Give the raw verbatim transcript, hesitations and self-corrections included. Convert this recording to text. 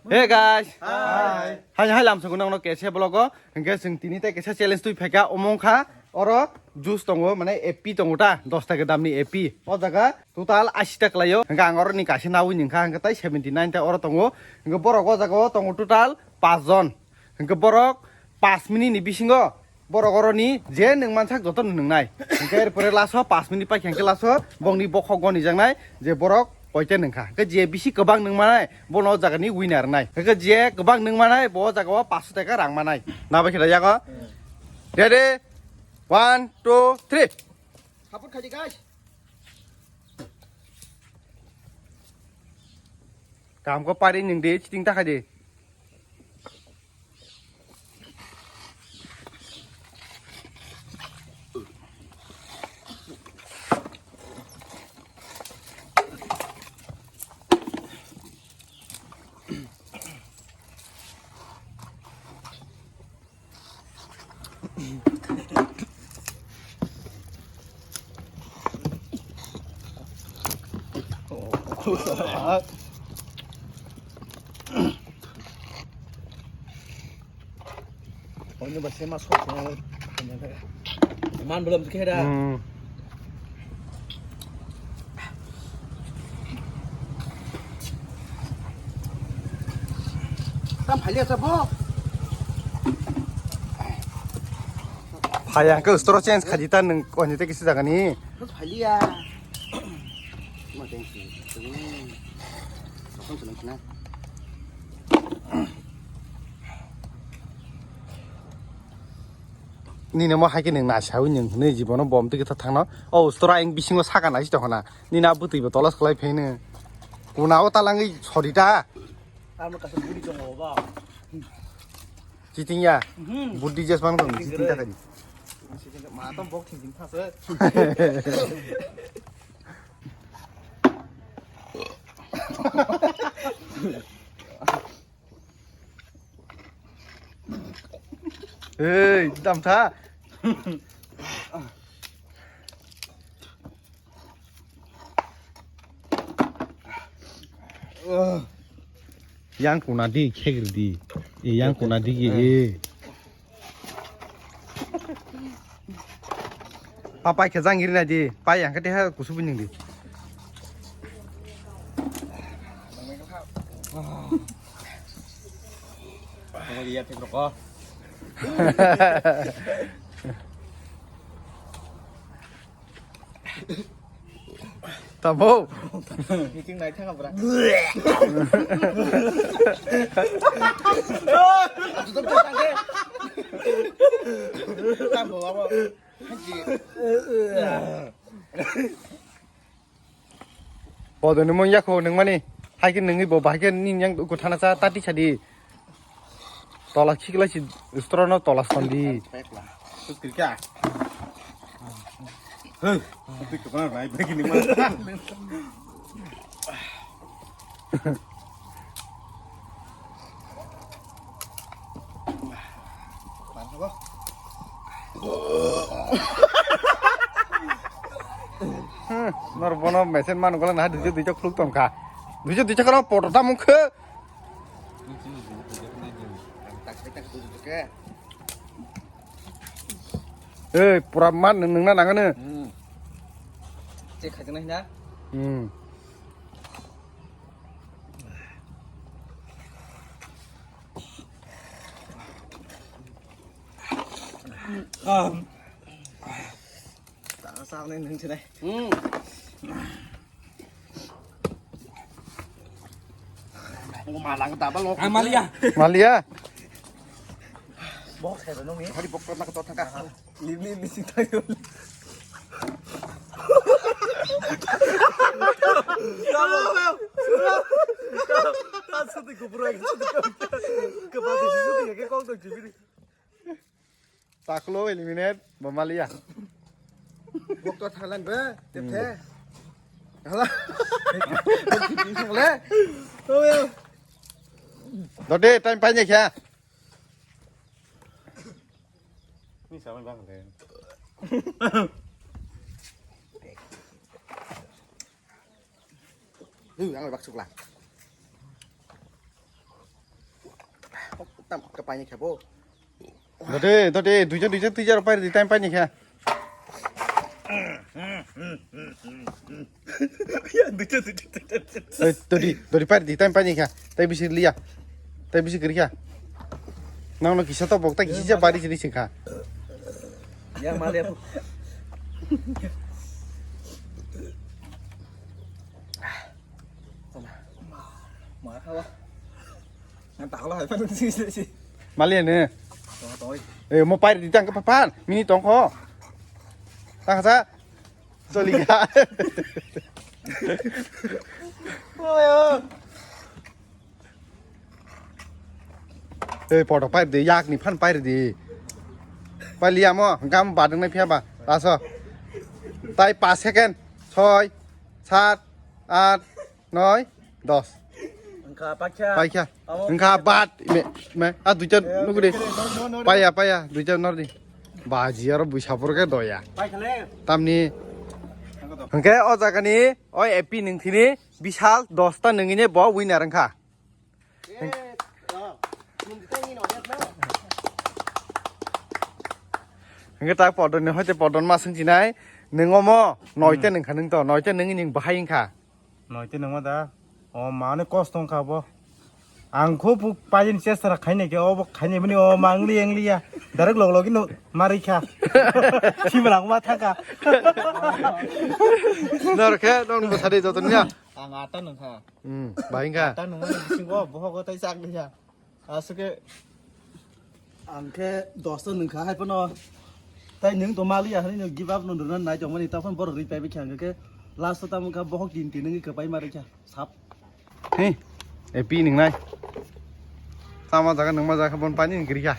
Hey guys. Hi. Hai hai lamsok nang no kese vlog o. Hingke sing tini te kese challenge tui phaika omong kha. Oro juice tongo mane epi tongo ta dos taka dam ni epi. O jaga total ashi ta kwlaio. Hingke ang oro ni kaisa nawi ningkha hingke tai seventy nine ta oro tongo. Hingke borok o jaga o tongo total pas jon. Hingke borok pas minute ni bisingo borok oroni je nwng mansak joto no nwngnai. Hingke erpore last o pas minute paikha hingke last o bongni bokhok goni jaknai je borok koite nwngkha. Hingke je bisi kwbang nwng manai bono o jagani winner wngnai. Hingke je kwbang nwng manai bo o jaga o paanso taka rang manai. Nabai khe da yago. Ready? One, two, three. Support khaidi guys. Kam ko pari nwng de chiting ta khaidi. Oino ba sema sok song. Man belum khe da. Hmm. Tam phali asa bo. Phaya ke ustro change khaji ta nung koni te kisi jagani. Phali ya. Ma teng si. Teng. Sokon sokon kena. Nini mo hai khe nwng nasaui nwng hwnwi jibono bom twi kwthar thangno. O ustora eng bisingo saka nai tongkha na. Nini a bwtwi bo tolos khlai phaino. Kuna o talangwi sori ta. Amo kaisa budi tongo ba. Chiting ya. Mhm. Budi jes mang tong chiting ta kani. Ma tong bok chiting thase. Ei, dam tha. Yang kuna di, khegri di. Eh, yang kuna di, eh. Papai khe jang iri nai di. Pai yang khe teha kusu bunyung di. Iya, Cik Roko. Tabo. Meeting naik thang apa? Tutup tutup aja. Tabo apa? Haji. Bodo ni mung yakho nung mani. Hai khe nungwi bo bahai khe nin yang uku thana cha tati sadi. Tola khikla si strono tola sandi. Terus kiri kya? Hei, itu kemana naik lagi nih, Mas? Hmm, nor bono mesen man gola na duijo duijo khuluk tongkha. Duijo duijo khana poto ta mungkhe. Eh, pura man nung na nangano. Hmm. Cek khajaknai na? Hmm. Ah. Tang sa ne nung chinai. Hmm. Malang ta ba lo. Ang malia. Malia. Bok sa nung ni. Hari bok na ka to thang ka. Lim lim lim sing tayo. Taklo eliminate bo malia. Bok to thanglan be, tephe. Hala. Bok to thanglan. Dode time paine kya? Ni samai bang le. Hu, ang bak sukla. tam ka paini kha bo. Dode, dode, duijon, duijon, twi jar pai di, time paini kha. Ya, duijon, duijon, duijon, duijon. Eh, dodi, dodi pai di, time paini kha. Tai bisi liya. Tai bisi kiri kha. Nang no kisa to bok, tai kisa bari sini sing kha. Ya, mal ya. Mar kha ba. Nang takla hai pa si si si. Mali ne. Tong tong. Eh, mo pai di tang ka pan. Mini tong kho. Tang sa. Soli ka. Oyo. Eh, poto pai di, yak ni phan pai di. Pai liya mo, gam badang nai phiya ba. Laso. Tai pas second. Soi, sat, at, noi, dos. Wngkha, paikha. Paikha. Amo wngkha, bat. Me, me. A, duita nugri. Paiya, paiya. Duita nordi. Baji aro buisa porke doya. Paikha le. Tamni. Hwnkhe o jagani, o A P nungthini Bishal dosta nungine bo winner wngkha. Eh, ah. Hwnkhe tak podon ni hoite podon ma swngchinai. Nung omo noite nungkha nung to. Noite nungni nung bahai wngkha. Noite nungma da. O mane kosto wngkha bo. Ang kho bu paijin chesta ra khaine ke obo khaine bini o mangli engli ya. Direct log logino marikha. Simra ma thangkha. Nor khe non bwsadi joton ya. Ang ata nungkha. Hmm, bahai wngkha. Ata nungma bisingo bohogo tai chak liya. Aswk khe ang khe dosta nungkha hai phano. Tai nwng to maliya hinwi nwng give up no rwna nai tongmani, tei phano borok rwi paibai khe ang khe last o tamo kha bohok tin tin wngwi kwpai ma rwkha sap. He, A P nungnai. Tamo jaga nungma jaga bon pani ni giri kha.